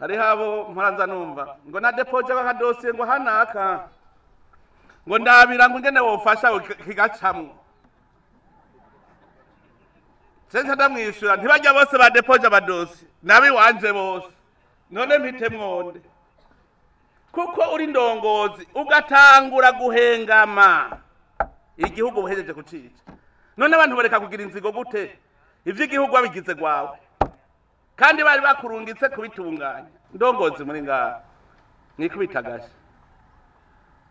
Hariho abo mporanza numva ngo na depoje bakadosiye ngo hanaka ngo ndabira ngo ingene wofasha kigacamwo. Sense ndamwishura ntibajya bose ba depoje abadosi nabi wanje bose, none mpite mwonde kuko uri ndongozi ugatangura guhengama igihugu buhejeje kucica. None abantu bareka kugira inzigo gute ivy'igihugu babigize gwawe kandi bari bakurungitse kubitunganya? Ndongozi muri ngaha nikubitagashe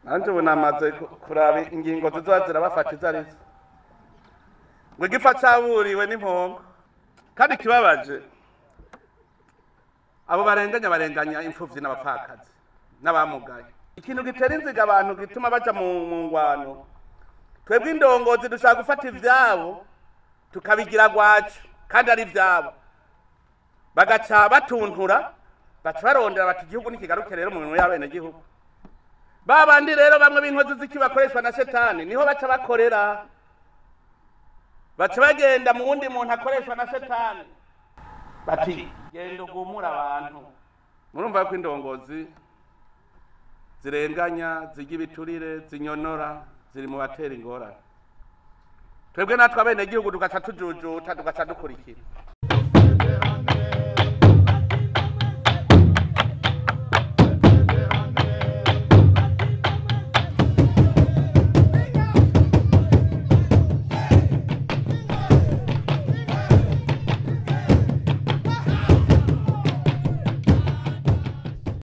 nanje ubu namaze kuraba ingingo zizoba zirabafata izo arizo, ngo igifa caburiwe n'impongo. Kandi kibabaje abo barenganya barenganya imfuvyi n'abapfakazi n'abamugaye. Ikintu gitera inziga abantu gituma baja mu ngwano, twebwe indongozi dushaka gufata ivyabo tukabigira gwacu kandi ari ivyabo, bagaca batuntura baca barondera bati igihugu nikigaruke rero mu minwe y'abenegihugu. Babandi rero bamwe b'inkozi z'iki bakoreshwa na shetani niho baca bakorera, baca bagenda mu wundi muntu akoreshwa na shetani bati genda ugumura abantu. Murumva ko indongozi zirenganya, zirya ibiturire, zinyonora, ziri mu batera ingorane. Twebwe natwe abenegihugu tugaca tujujuta, tugaca dukurikira.